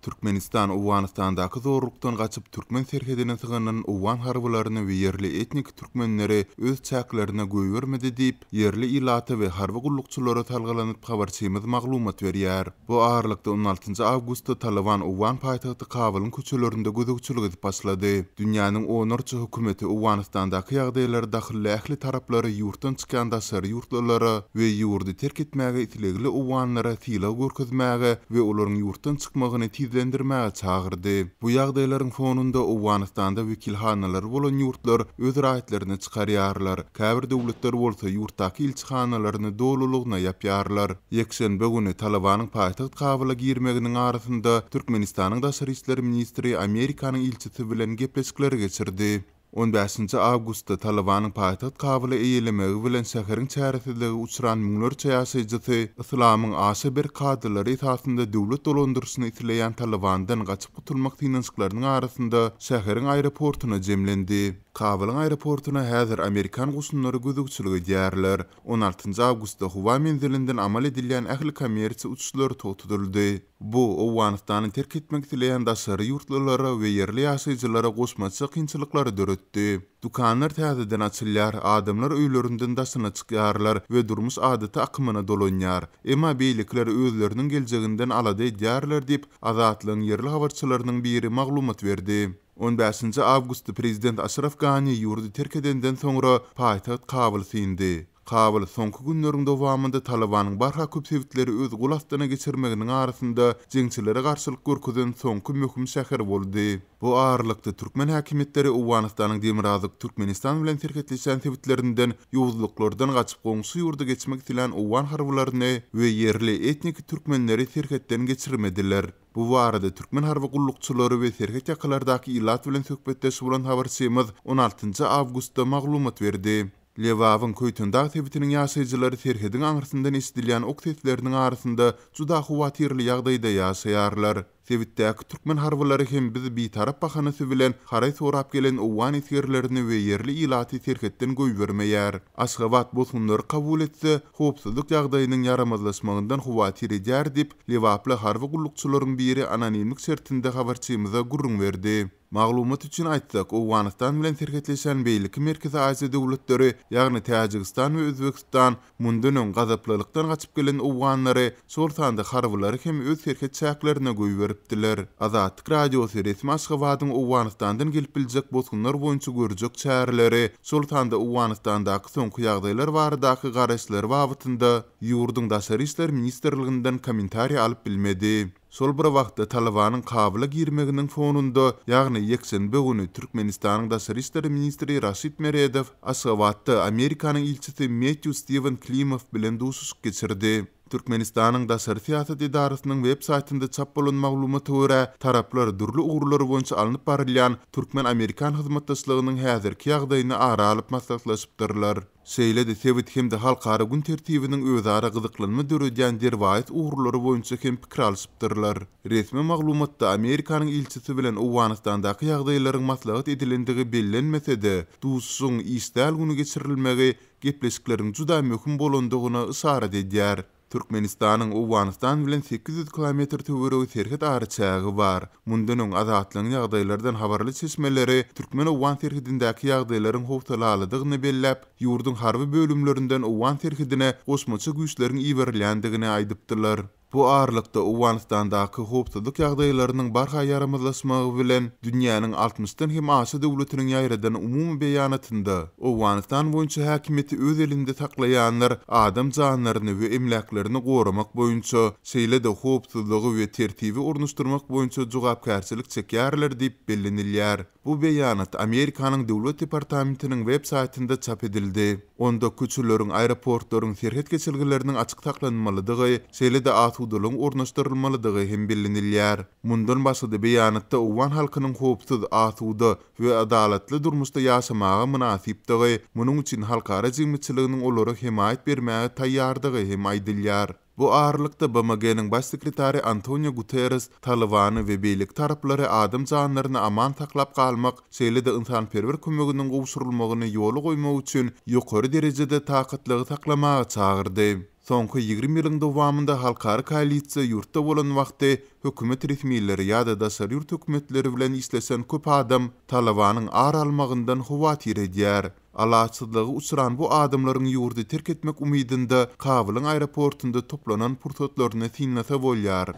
Türkmenistan Owganystandaky zorlukdan gaçyp türkmen serhedine sygynan owgan harbylaryny we ýerli etnik türkmenleri öz çäklerine goýbermedi diýip, ýerli ilata we harby gullukçylara salgylanyp habarçymyz maglumat berýär. Bu aralykda on altynjy awgustda Talyban owgan paýtagty Kabulyň köçelerinde gözegçilik edip başlady. Dünýäniň onlarça hökümeti Owganystandaky ýagdaýlara dahylly ähli taraplary ýurtdan çykýan daşary ýurtlylara we ýurdy terk etmäge islegli owganlara sylag görkezmäge we olaryň ýurtdan çykmagyny tizlendirmäge çagyrdy. Bu ýagdaýlaryň fonunda Owganystanda wekilhanalary bolan ýurtlar öz raýatlaryny çykarýarlar, käbir döwletler bolsa ýurtdaky ilçihanalaryny dolulygyna ýapýarlar. Ýekşenbe güni Talybanyň paýtagt Kabula girmeginiň arasynda Türkmenistanyň daşary işler ministri Amerikanyň ilçisi bilen gepleşikleri geçirdi. On bäşinji awgustda Talybanyň paýtagt Kabuly eýelemegi bilen şäheriň çäresizlige uçran müňlerçe ýaşaýjysy yslamyň aşa berk kadalary esasynda döwlet dolandyryşyny isleýän Talybandan gaçyp gutulmak synanyşyklarynyň arasynda şäheriň aeroportuna jemlendi. Kabulyň aeroportuna häzir amerikan goşunlary gözegçilik edýärler. On altynjy awgustda howa menzilinden amal edilýän ähli kommersiýa uçuşlary togtadyldy. Bu, Owganystany terk etmek isleýän daşary ýurtlulara we ýerli ýaşaýjylara goşmaça kynçylyklary döretdi. Dükanlar täzeden açylýar, adamlar öýlerinden daşyna çykýarlar we durmuş adaty akymyna dolanýar. Emma beýlekiler özleriniň geljeginden alada edýärler diýip, Azatlygyň ýerli habarçylarynyň biri maglumat berdi. On bäşinji awgustda prezident Aşraf Gani ýurdy terk edenden soňra paýtagt Kabul syndy. Kabul soňky günleriň dowamynda Talybanyň barha köp sebitleri öz gol astyna geçirmeginiň arasynda jeňçilere garşylyk görkezen soňky möhüm şäher boldy. Bu aralykda, türkmen häkimiýetleri Owganystanyň demirgazyk Türkmenistan bilen serhetleşýän sebitlerinden ýowuzlyklardan gaçyp goňşy ýurda geçmek islän owgan harbylaryny we ýerli etniki türkmenleri serhetden geçirmediler. Bu barada türkmen harby gullukçylary we serhet ýakalardaky ilat bilen söhbetdeş bolan habarçymyz on altynjy awgustda maglumat berdi. Lebabyň Köýtendag sebitiniň ýaşaýjylary serhediň aňyrsyndan eşidilýän ok sesleriniň arasynda juda howatyrly ýagdaýda ýaşaýarlar. Sebitdäki türkmen harbylary hem biz bitarap bahanasy bilen haraý sorap gelen owgan esgerlerini we ýerli ilaty serhetden goýbermeýär. Aşgabat bosgunlary kabul etse, howpsuzlyk ýagdaýynyň ýaramazlaşmagyndan howatyr edýär diýip, lebaply harby gullukçylaryň biri anonimlik şertinde habarçymyza gürrüň berdi. Maglumat üçin aýtsak, Owganystan bilen serhetleşýän beýleki Merkezi Aziýa döwletleri, ýagny Täjigistan we Özbegistan mundan öň gazaplylykdan gaçyp gelen owganlary, şol sanda harbylary hem öz serhet çäklerine goýberipdiler. Azatlyk Radiosy resmi Aşgabadyň Owganystandan gelip biljek bosgunlar boýunça görjek çäreleri, şol sanda Owganystandaky soňky ýagdaýlar baradaky garaýyşlary babatynda ýurduň Daşary işler ministrliginden kommentariý alyp bilmedi. Şol bir wagtda, Talybanyň Kabula girmeginiň fonunda, ýagny ýekşenbe güni Türkmenistanyň daşary işler ministri Raşid Meredow Aşgabatda Amerikanyň ilçisi Metýu Stiwen Klimow bilen duşuşyk geçirdi. Türkmenistanyň daşary syýasat edarasynyň web saýtynda çap bolan maglumata görä, taraplar dürli ugurlar boýunça alnyp barylýan türkmen-amerikan hyzmatdaşlygynyň häzirki ýagdaýyny ara alyp maslahatlaşypdyrlar. Şeýle-de sebit hem-de halkara gün tertibiniň özara gyzyklanma döredýän derwaýys ugurlary boýunça hem pikir alşypdyrlar. Resmi maglumatda Amerikanyň ilçisi bilen Owganystandaky ýagdaýlaryň maslahat edilendigi bellenmese-de, duşuşygyň iş däl güni geçirilmegi gepleşikleriň juda möhüm bolandygyna yşarat edýär. Türkmenistanyň Owganystan bilen 800 kilometr töweregi serhet araçägi bar. Mundan öň Azatlygyň ýagdaýlardan habarly çeşmeleri türkmen-owgan serhedindäki ýagdaýlaryň howsalalydygyny belläp, ýurduň harby bölümlerinden owgan serhedine goşmaça güýçleriň iberilýändigini aýdypdylar. Bu aralykda, Owganystandaky howpsuzlyk ýagdaýlarynyň barha ýaramazlaşmagy bilen, dünýäniň altmyşdan hem aşa döwletiniň ýaýradan umumy beýanatynda, Owganystan boýunça häkimiýeti öz elinde saklaýanlar adam janlaryny we emläklerini goramak boýunça, şeýle-de howpsuzlygy we tertibi ornaşdyrmak boýunça jogapkärçilik çekýärler diýip bellenilýär. Bu beýanat Amerikanyň Döwlet departamentiniň web saýtynda çap edildi. Onda köçeleriň, aeroportlaryň, serhet geçelgeleriniň açyk saklanmalydygy, şeýle-de asudalygyň ornaşdyrylmalydygy hem bellenilýär. Mundan başga-da beýanatda owgan halkynyň howpsuz, asuda we adalatly durmuşda ýaşamaga mynasypdygy, munuň üçin halkara jemgyýetçiliginiň olara hemaýat bermäge taýýardygy hem aýdylýar. Bu aralykda, BMG-niň Baş sekretary Antonio Guterres Talybany we beýleki taraplary adam janlaryny aman saklap galmak, şeýle-de ynsanperwer kömeginiň gowşurylmagyny ýola goýmak üçin ýokary derejede takatlygy saklamaga çagyrdy. Soňky 20 ýylyň dowamynda halkara koalisiýa ýurtda bolan wagty hökümet resmileri ýa-da daşary ýurt hökümetleri bilen işleşen köp adam Talybanyň ar almagyndan howatyr edýär. Alaçsyzlyga uçran bu adamlaryň ýurdy terk etmek umydynda Kabulyň aeroportunda toplanan pursatlaryny synlasa bolýar.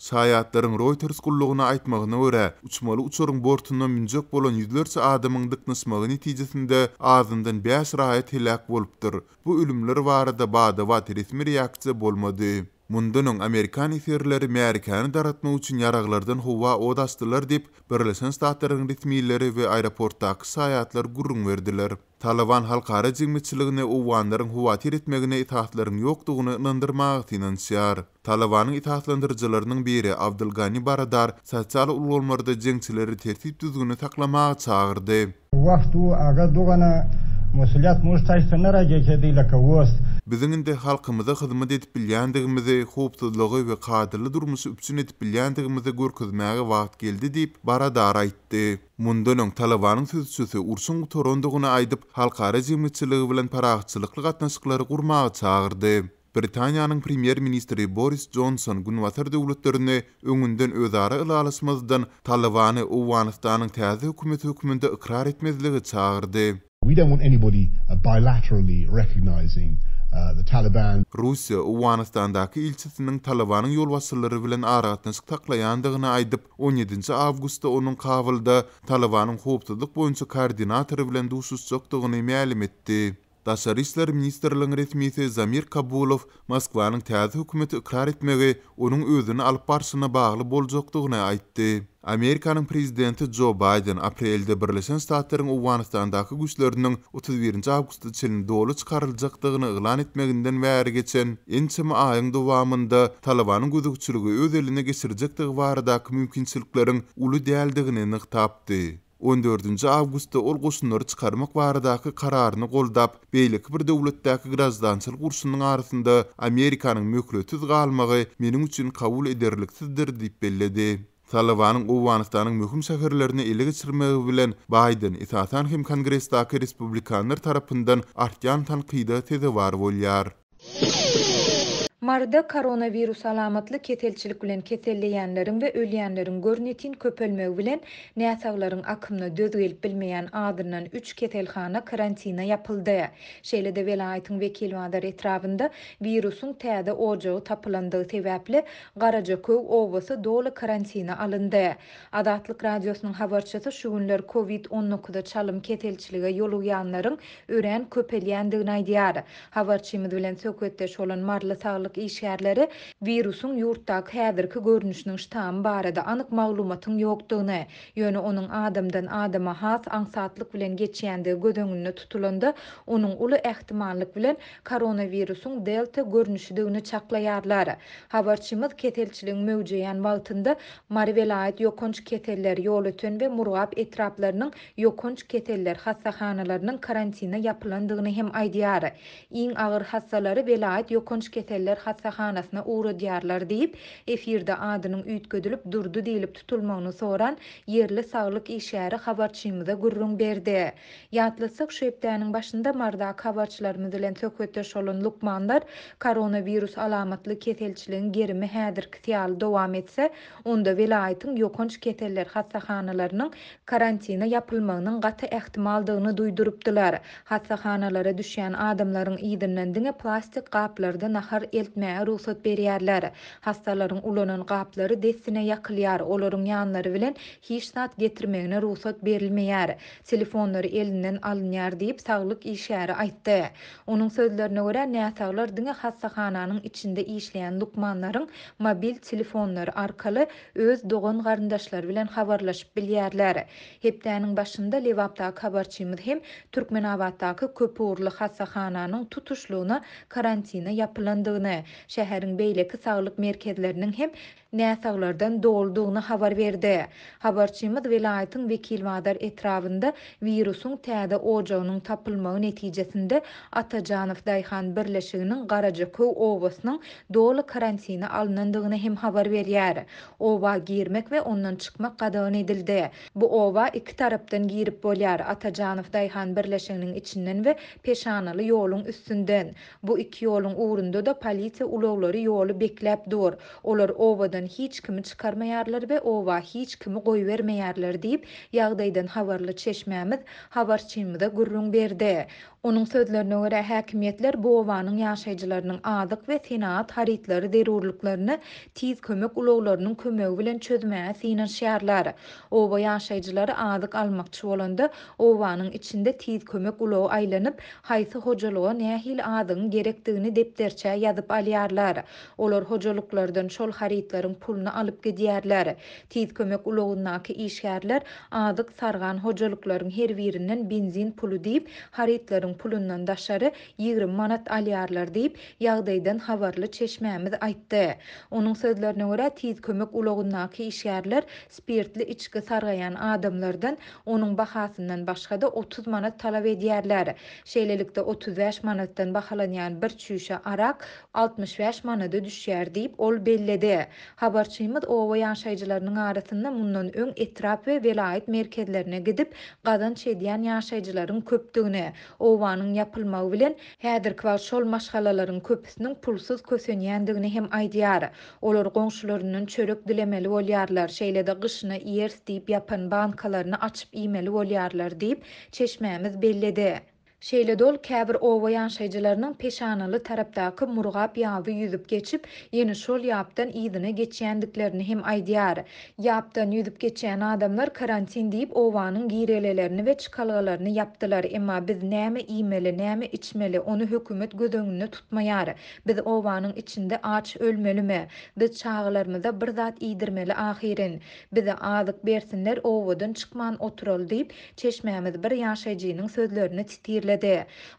Şaýatlaryň Reuters gullugyna aýtmagyna görä, uçmaly uçaryň bortuna münjek bolan ýüzlerçe adamyň dyknyşmagy netijesinde azyndan bäş raýat heläk bolupdyr. Bu ölümler barada bada-bat resmi reaksiýa bolmady. Mundan öň amerikan esgerleri märekäni dargatmak üçin ýaraglardan howa ot açdylar diýip, Birleşen Ştatlaryň resmileri we aeroportdaky şaýatlar gürrüň berdiler. Talyban halkara jemgyýetçiligini owganlaryň howatyr etmegine esaslaryň ýokdugyny ynandyrmaga synanyşýar. Talybanyň esaslandyryjylarynyň biri Abdul Gani Baradar sosial ulgamlarda jeňçileri tertip-düzgüni saklamaga çagyrdy. Wagt u aga dogana musulyat muž taýsa nara gejedi laka wos. Biziň indi halkymyza hyzmat edip bilýändigimizi, howpsuzlygy we kadaly durmuşy üpjün edip bilýändigimizi görkezmäge wagt geldi diýip, Baradar aýtdy. Mundan öň Talybanyň sözçüsi urşuň gutarandygyny aýdyp, halkara jemgyýetçiligi bilen parahatçylykly gatnaşyklary gurmaga çagyrdy. Britaniýanyň premýer-ministri Boris Jonson Günbatar döwletlerini öňünden özara ylalaşmazdan Talybany Owganystanyň täze hökümeti hökmünde ykrar etmezlige çagyrdy. We don't want anybody bilaterally recognising the Taliban. Russiýa Owganystandaky ilçisiniň Talybanyň ýolbaşçylary bilen aragatnaşyk saklaýandygyny aýdyp, on ýedinji awgustda onuň Kabulda Talybanyň howpsuzlyk boýunça koordinatory bilen duşuşjakdygyny mälim etdi. Daşary işler ministrligiň resmisi Zamir Kabulow Moskwanyň täze hökümeti ykrar etmegi onuň özüni alyp barşyna bagly boljakdygyny aýtdy. Amerikanyň prezidenti Jo Baýden aprelde Birleşen Ştatlaryň Owganystandaky güýçleriniň 31 awgusta çenli doly çykaryljakdygyny yglan etmeginden bäri geçen ençeme aýyň dowamynda Talybanyň gözegçiligi öz eline geçirjekdigi baradaky mümkinçilikleriň uly däldigini nygtapdy. On dördünji awgustda ol goşunlary çykarmak baradaky kararyny goldap, beýleki bir döwletdäki graždançylyk urşunyň arasynda Amerikanyň möhletsiz galmagy meniň üçin kabul ederliksizdir diýip belledi. Talybanyň Owganystanyň möhüm şäherlerini ele geçirmegi bilen Baýden, esasan hem Kongresdäki respublikanlar tarapyndan artýan tankyda sezewar bolýar. Maryda koronawirus alamatly keselçilik bilen keselleýänleriň we ölýänleriň görnetin köpelmegi bilen, näsaglaryň akymyna döz gelip bilmeýän azyndan üç keselhana karantina ýapyldy. Şeýle-de welaýatyň Wekilbazar etrabynda wirusyň täze ojagy tapylandygy sebäpli, Garajaköw obasy doly karantina alyndy. Azatlyk Radiosynyň habarçysy şu günler Covid on dokuza çalym keselçilige ýolugýanlaryň örän köpelýändigini aýdýar. Habarçymyz bilen söhbetdeş bolan maryly saglyk işgärleri wirusyň ýurtdaky häzirki görnüşiniň ştamy barada anyk maglumatyň ýokdugyny, ýöne onuň adamdan adama has aňsatlyk bilen geçýändigi göz öňünde tutulanda, onuň uly ähtimallyk bilen koronawirusyň delta görnüşidigini çaklaýarlar. Habarçymyz keselçiligiň möwjeýän wagtynda Mary welaýat ýokanç keseller, Ýolöten we Murgap etraplarynyň ýokanç keseller hassahanalarynyň karantina ýapylandygyny hem aýdýar. Iň agyr hassalary welaýat ýokanç keseller hassahanasyna ugradýarlar diýip, efirde adynyň üýtgedilip Durdy diýlip tutulmagyny soran ýerli saglyk işgäri habarçymyza gürrüň berdi. Ýatlatsak, şu hepdäniň başynda Marydaky habarçylarymyz bilen söhbetdeş bolan lukmanlar koronawirus alamatly keselçiligiň gerimi häzirkisi ýaly dowam etse, onda welaýatyň ýokanç keseller hassahanalarynyň karantina ýapylmagynyň gaty ähtimaldygyny duýdurypdylar. Hassahanalara düşýän adamlaryň yzyndan diňe plastik gaplarda nahar eltmäge rugsat berýärler. Hassalaryň ulanan gaplary dessine ýakylýar, olaryň ýanlary bilen hiç zat getirmegine rugsat berilmeýär. Telefonlary elinden alynýar diýip, saglyk işgäri aýtdy. Onuň sözlerine görä, näsaglar diňe hassahananyň içinde işleýän lukmanlaryň mobil telefonlary arkaly öz dogan-garyndaşlary bilen habarlaşyp bilýärler. Hepdäniň başynda Lebapdaky habarçymyz hem Türkmenabatdaky köpugurly hassahananyň tutuşlygyna karantina ýapylandygyny, ýapylandygyny, şäheriň beýleki saglyk merkezleriniň hem näsaglardan doludygyny habar berdi. Habarçymyz welaýatyň Wekilbazar etrabynda wirusyň täze ojagynyň tapylmagy netijesinde Atajanow daýhan birleşiginiň Garajaköw obasynyň doly karantine alnandygyny hem habar berýär. Oba girmek we ondan çykmak gadagan edildi. Bu oba iki tarapdan girip bolýar, Atajanow daýhan birleşiginiň içinden we Peşanaly ýoluň üstünden. Bu iki ýoluň ugrunda-da polisiýa ulaglary ýoly bekläp dur. Olar obadan hiç kimi çykarmaýarlar we oba hiç kimi goýbermeýärler diýip, ýagdaýdan habarly çeşmämiz habarçymyza gürrüň berdi. Onuň sözlerine görä, häkimiýetler bu obanyň ýaşaýjylarynyň azyk we senagat harytlary zerurlyklaryny tiz kömek ulaglarynyň kömegi bilen çözmäge synanyşýarlar. Oba ýaşaýjylary azyk almakçy bolanda, obanyň içinde tiz kömek ulagy aýlanyp, haýsy hojalyga nähili azygyň gerekdigini depderçä ýazyp alýarlar. Olar hojalyklardan şol harytlaryň puluny alyp gidýärler. Tiz kömek ulagyndaky işgärler azyk sargan hojalyklaryň her birinden benzin puly diýip, harytlaryň pulundan daşary 20 manat alýarlar diýip, ýagdaýdan habarly çeşmämiz aýtdy. Onuň sözlerine görä, tiz kömek ulagyndaky işgärler spirtli içgi sargaýan adamlardan onuň bahasyndan başga-da 30 manat talap edýärler. Şeýlelikde, 35 manatdan bahalanýan bir çüýşe arak 65 manada düşýär diýip, ol belledi. Habarçymyz oba ýaşaýjylarynyň arasynda mundan öň etrap we welaýat merkezlerine gidip, gazanç edýän ýaşaýjylaryň köpdügini, obanyň ýapylmagy bilen, häzirki wagt şol maşgalalaryň köpüsiniň pulsuz kösenýändigini hem aýdýar. Olar goňşularyndan çörek dilemeli bolýarlar, şeýle-de gyşyna iýeris diýip ýapan bankalaryny açyp iýmeli bolýarlar diýip, çeşmämiz belledi. Şeýle-de ol käbir oba ýaşaýjylarynyň Peşanaly tarapdaky Murgap ýaby ýüzüp geçip, ýene şol ýapdan yzyna geçýändiklerini hem aýdýar. Ýapdan ýüzüp geçýän adamlar karantin diýip obanyň girelelerini we çykalgalaryny ýapdylar, emma biz näme iýmeli, näme içmeli, ony hökümet göz öňünde tutmaýar. Biz obanyň içinde aç ölmelimi? Biz çagalarymyza bir zat iýdirmeli ahyryn. Bize azyk bersinler obadan çykman oturaly diýip, Çeşmämiz bir ýaşaýjynyň sözlerini titirledi.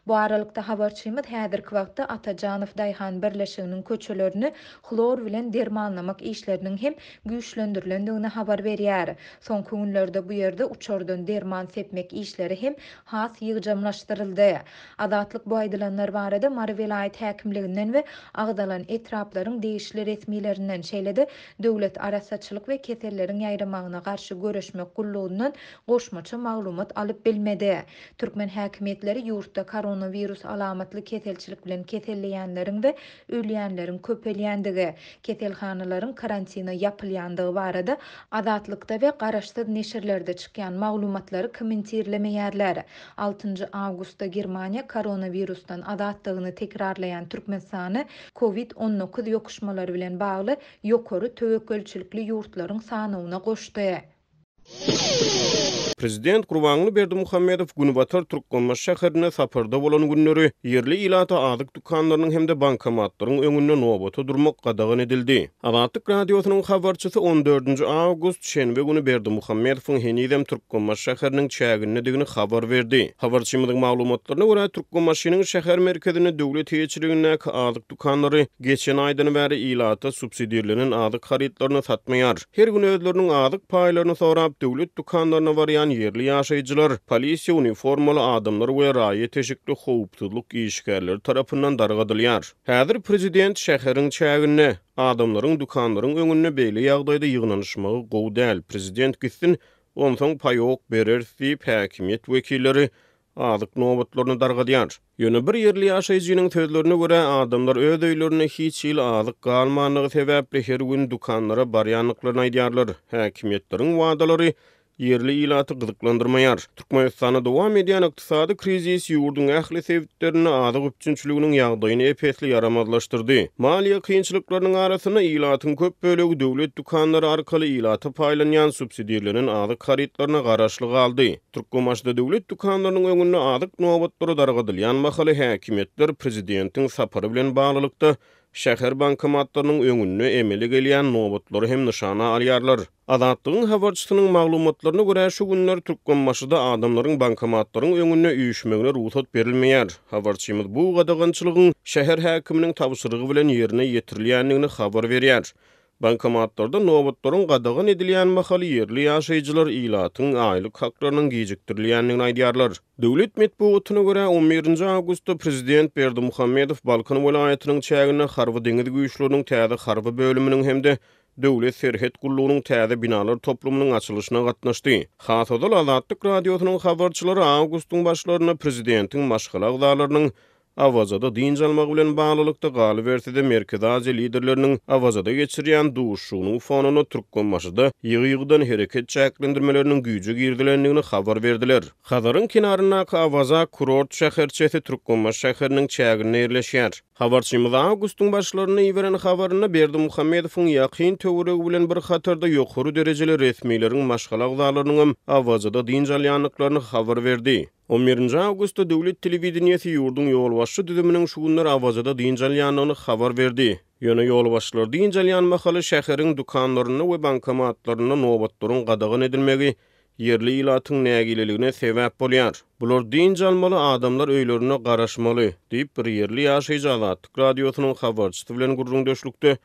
Bu aralykda, habarçymyz häzirki wagtda Atajanow daýhan birleşiginiň köçelerini hlor bilen dermanlamak işleriniň hem güýçlendirilendigini habar berýär. Soňky günlerde bu ýerde uçardan derman sepmek işleri hem has ýygjamlaşdyryldy. Azatlyk bu aýdylanlar barada Mary welaýat häkimliginden we agzalan etraplaryň degişli resmilerinden, şeýle-de Döwlet arassaçylyk we keselleriň ýaýramagyna garşy göreşmek gullugyndan goşmaça maglumat alyp bilmedi. Türkmen häkimiýetleri ýurtda koronawirus alamatly keselçilik bilen keselleýänleriň we ölýänleriň köpelýändigi, keselhanalaryň karantina ýapylýandygy barada Azatlykda we garaşsyz neşirlerde çykýan maglumatlary kommentirlemeýärler. Altynjy awgustda Germaniýa koronawirusdan azatdygyny tekrarlaýan Türkmenistany Covid 19 ýokuşmalary bilen bagly ýokary töwekgelçilikli ýurtlaryň sanawyna goşdy. Prezident Gurbanguly Berdimuhamedow günbatar Türkmenbaşy şäherinde saparda bolan günleri ýerli ilata azyk dükanlarynyň hem-de bankomatlaryň öňünde nobata durmak gadagan edildi. Azatlyk Radiosynyň habarçysy on dördünji awgust, şenbe güni Berdimuhamedowyň henizem Türkmenbaşy şäheriniň çägindedigini habar berdi. Habarçymyzyň maglumatlaryna görä, Türkmenbaşynyň şäher merkezinde döwlet eýeçiligindäki azyk dükanlary geçen aýdan bäri ilata subsidirlenen azyk harytlaryny satmaýar. Her gün özleriniň azyk paýlaryny sorap, döwlet dükanlaryna barýan ýerli ýaşaýjylar polisiýa uniformaly adamlar we raýat eşikli howpsuzlyk işgärleri tarapyndan dargadylýar. Häzir prezident şäheriň çäginde, adamlaryň dükanlaryň öňünde beýle ýagdaýda ýygnanyşmagy gowy däl, prezident gitsin, onsoň paýok bereris diýip, häkimiýet wekilleri azyk nobatlaryny dargadýar. Ýöne bir ýerli ýaşaýjynyň sözlerine görä, adamlar öz öýlerinde hiç hili azyk galmandygy sebäpli her gün dükanlara barýandyklaryny aýdýarlar. Häkimiýetleriň wadalary ýerli ilaty gyzyklandyrmaýar. Türkmenistanda dowam edýän ykdysady krizis ýurduň ähli sebitlerinde azyk üpjünçiliginiň ýagdaýyny ep-esli ýaramazlaşdyrdy. Maliýe kynçylyklarynyň arasynda ilatyň köp bölegi döwlet dükanlary arkaly ilata paýlanýan subsidirlenen azyk harytlaryna garaşly galdy. Türkmenbaşyda döwlet dükanlarynyň öňünde azyk nobatlary dargadylýan mahaly häkimiýetler prezidentiň sapary bilen baglylykda. şäher bankomatlarynyň öňünde emele gelýän nobatlary hem nyşana alýarlar. Azatlygyň habarçysynyň maglumatlaryna görä, şu günler Türkmenbaşyda adamlaryň bankomatlaryň öňünde üýşmegine rugsat berilmeýär. Habarçymyz bu gadagançylygyň şäher häkiminiň tabşyrygy bilen ýerine ýetirilýändigini habar berýär. Bankomatlarda nobatlaryň gadagan edilýän mahaly ýerli ýaşaýjylar ilatyň aýlyk haklarynyň gijikdirilýändigini aýdýarlar. Döwlet metbugatyna görä, on birinji awgustda prezident Berdimuhamedow Balkan welaýatynyň çäginde Harby-deňiz güýçleriniň täze harby bölüminiň hem-de Döwlet serhet gullugynyň täze binalar toplumynyň açylyşyna gatnaşdy. Has ozal Azatlyk Radiosynyň habarçylary awgustyň başlarynda prezidentiň maşgala agzalarynyň Awazada dynç almagy bilen baglylykda, galyberse-de, Merkezi Aziýa liderleriniň Awazada geçirýän duşuşygynyň fonunda Türkmenbaşyda ýygy-ýygydan hereket çäklendirmeleriniň güýje girizilendigini habar berdiler. Hazaryň kenaryndaky Awaza kurort şäherçesi Türkmenbaşy şäheriniň çäginde ýerleşýär. Habarçymyz awgustyň başlarynda iberen habarynda Berdimuhamedowyň ýakyn töweregi bilen bir hatarda ýokary derejeli resmileriň maşgala agzalarynyňam Awazada dynç alýandyklaryny habar berdi. On birinji awgustda döwlet telewideniýesi ýurduň ýolbaşçy düzüminiň şu günler Awazada dynç alýandygyny habar berdi. Ýöne ýolbaşçylar dynç alýan mahaly şäheriň dükanlarynda we bankomatlarynda nobatlaryň gadagan edilmegi ýerli ilatyň nägileligine sebäp bolýar. Bular dynç almaly, adamlar öýlerinde garaşmaly, diýip, bir ýerli ýaşaýjy Azatlyk Radiosynyň habarçysy bilen gürrüňdeşlikde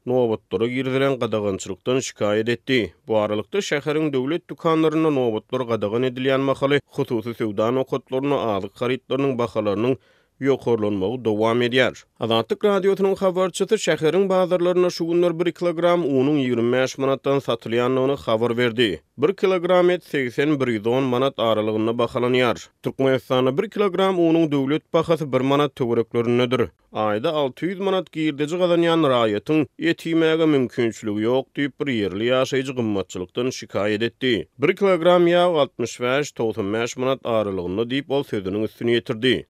nobatlara girizilen gadagançylykdan şikaýat etdi. Bu aralykda, şäheriň döwlet dükanlarynda nobatlar gadagan edilýän mahaly, hususy söwda nokatlarynda azyk harytlarynyň bahalarynyň ýokarlanmagy dowam edýär. Azatlyk Radiosynyň habarçysy şäheriň bazarlarynda şu günler bir kilogram unuň 25 manatdan satylýandygyny habar berdi. Bir kilogram et segsen, 110 manat aralygynda bahalanýar. Türkmenistanda bir kilogram unuň döwlet bahasy bir manat töwereklerindedir. Aýda 600 manat girdeji gazanýan raýatyň et iýmäge mümkinçiligi ýok diýip, bir ýerli ýaşaýjy gymmatçylykdan şikaýat etdi. Bir kilogram ýag 65, 95 manat aralygynda diýip, ol sözüniň üstüni ýetirdi.